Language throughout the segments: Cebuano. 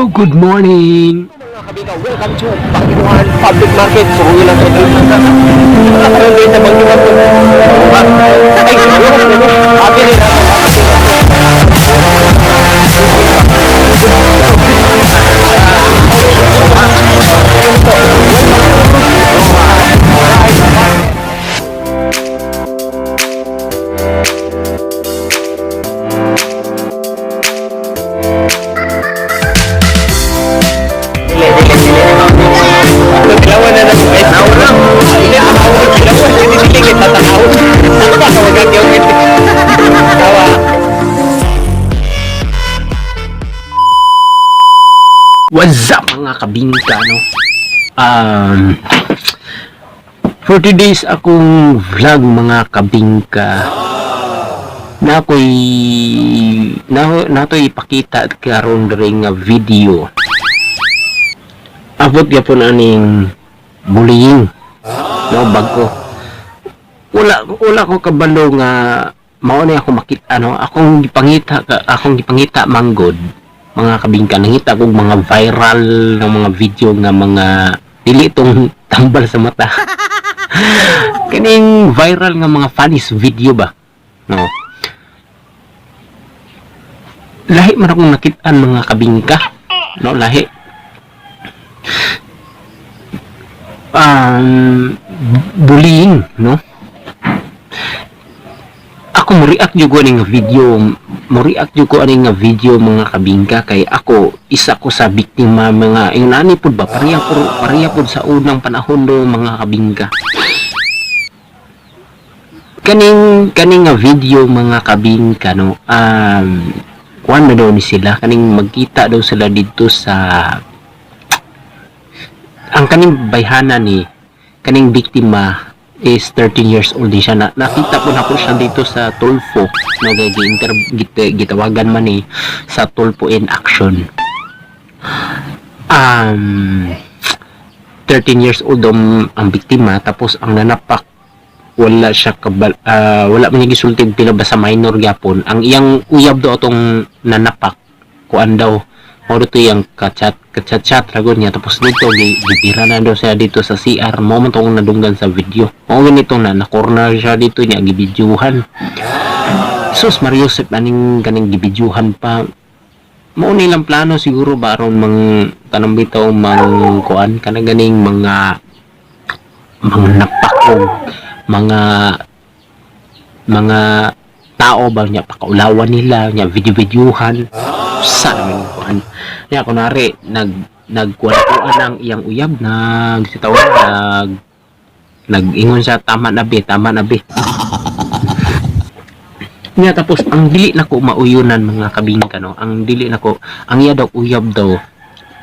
Hello, good morning. Mga kabika, welcome to Banginuhan Public Market. So, yun lang sa Karon din sa Banginuhan. Ay, happy rin. Dili, dili, dili. Kilawan na lang. Ay, tanaw lang. Hindi, tanaw. Kilawan. Hindi, dili, kita tanaw. Huwag kang yung Tawa. What's up, mga kabingka, no? For today's akong vlog, mga kabingka, na ako'y na nato'y ipakita karon diri nga video. Abot gyapon aning bullying, no, bago. Wala wala ko kabalo nga mao na ako makita, no, akong gipangita manggod, mga kabingka, nangita kog mga viral ng mga video nga mga dili tong tambal sa mata, kaning viral nga mga funnies video ba, no? Lahi man akong nakitaan, mga kabingka, no? Lahi bullying, no? Ako mo react jud ko ani nga video, mo react jud ko ani nga video, mga kabingka, kay ako isa ko sa biktima, mga ingon ani pud ba, pareha pud sa unang panahon do, mga kabingka. Kaning kaning nga video, mga kabingka, no, kuan na daw ni sila, kaning magkita daw sila dito sa ang kaning bayhana ni kaning biktima is 13 years old din siya na nakita po na po siya dito sa Tulfo, no, gitawagan man ni sa Tulfo in Action. 13 years old ang biktima, tapos ang nanapak wala siya kabal, wala man niya gisulti pila ba, sa minor gyapon. Ang iyang uyab daw atong nanapak, kuan daw, mao to iyang kachat kachat chat ragon niya. Tapos dito gibira na daw siya dito sa CR. Mao man tong nadunggan sa video, mao ganito na na corner siya dito niya, gibidyuhan. Sus Mariosep, aning kaning gibidyuhan pa. Mao nilang plano siguro ba aron mang tanong bitaw, mang kuan kana ganing mga napak og mga tao ba niya, pakaulawan nila niya, video-videohan sa naman kuan niya. Kunwari nagkuan ang iyang uyab, nag sitawan, nag ingon siya, "Tama na be, tama na be." Niya tapos ang dili nako mauyunan, mga kabingka, no, ang dili nako, ang iya daw uyab daw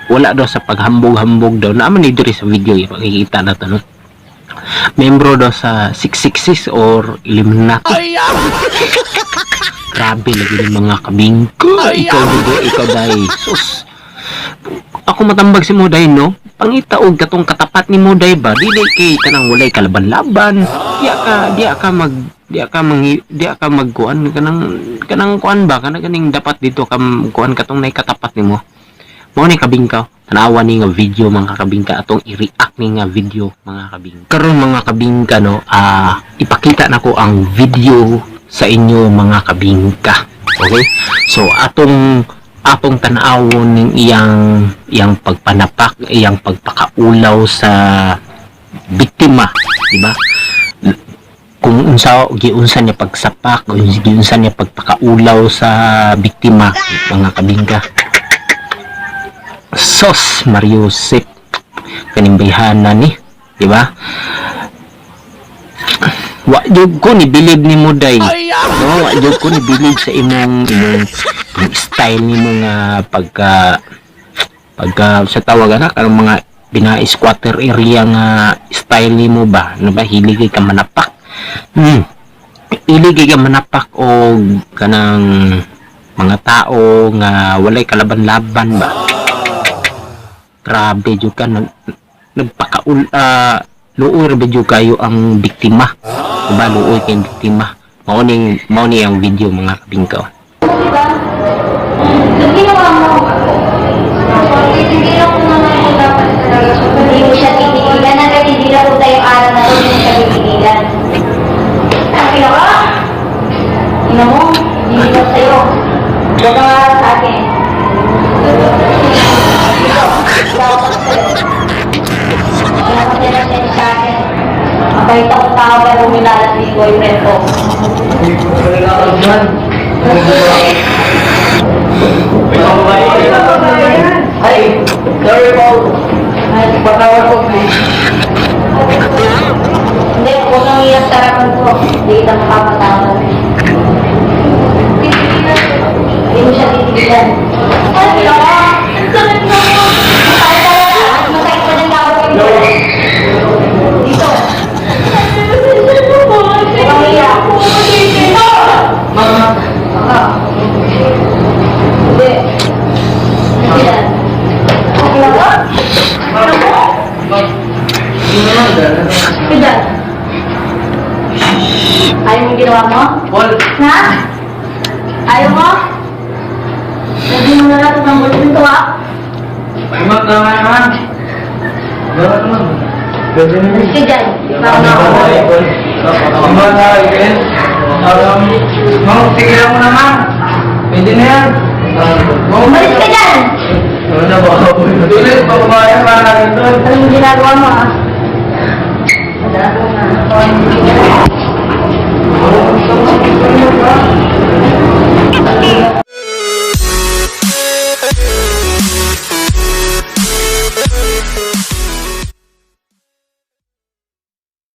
wala daw sa paghambog-hambog daw naaman ni diri sa video, makikita na to, no, membro daw sa 666 or Illuminati. Grabe lagi ng mga kabingka. Ikaw dugo, ikaw dai. Sus. Ako matambag si mo dai, no. Pangita og katong katapat ni mo dai ba. Dili kay kanang walay kalaban-laban. Diya ka magkuan kanang kuan ba, kanang ganing dapat dito ka kuan katong nay katapat nimo. Mao ni, kabingka. Tanawa ni nga video, mga kabingka, atong i-react ni nga video, mga kabingka. Karon, mga kabingka, no, ipakita nako ang video sa inyo, mga kabingka. Okay? So atong atong tan-awon ning iyang iyang pagpanapak, iyang pagpakaulaw sa biktima, di ba? Kung unsa giunsa niya pagsapak, kung giunsa niya pagpakaulaw sa biktima, mga kabingka. Sos Mariosep, kaning bayhana ni, di ba? Wa jud ko ni bilib ni mo day, no? Wa jud ko ni bilib sa imong imong imong style nimo nga pagka pagka sa tawag ana kanang mga bina-squatter area nga style nimo ba, ano ba, hilig kay ka manapak, hilig kay ka manapak og kanang mga tao nga walay kalaban-laban ba. Grabe jud ka, nagpakaul, luoy ra ba jud kayo ang biktima, diba? Luoy kay biktima. Mao ni ang video, mga kabingkaw. Diba? Nung ginawa mo, Huwag kang harap sa akin. Dito, ikaw ako sa'yo. Wala ka sila sa akin. Mabait akong tao pero minalas ni boyfriend ko. Ay, sorry po. Patawad po, please. Hindi, huwag kang iyak sa harapan ko. Hindi kita makapatawad. Hindi mo siya titigilan. Ay, nako! Ang sakit na! Masakit talaga! Masakit pa ng tao ko. Dito. Huwag kang iyak. Dito! Hindi. Titigilan. Nako! Nako! Tigilan. Ayaw mong ginawa mo? Paul. Ha? Ayaw mo? Sabi mo na lang kung ang boyfriend ko, ha? Ma'am, naman, ma'am. Ma'am, pwede na. Sige dyan. Baka makakawala. Ma'am, tigilan mo na, ma'am. Pwede na yan. Umalis ka dyan! Wala ba? Tuloy, pababayan para natin to. Anong ginagawa mo, ha? Wala akong na.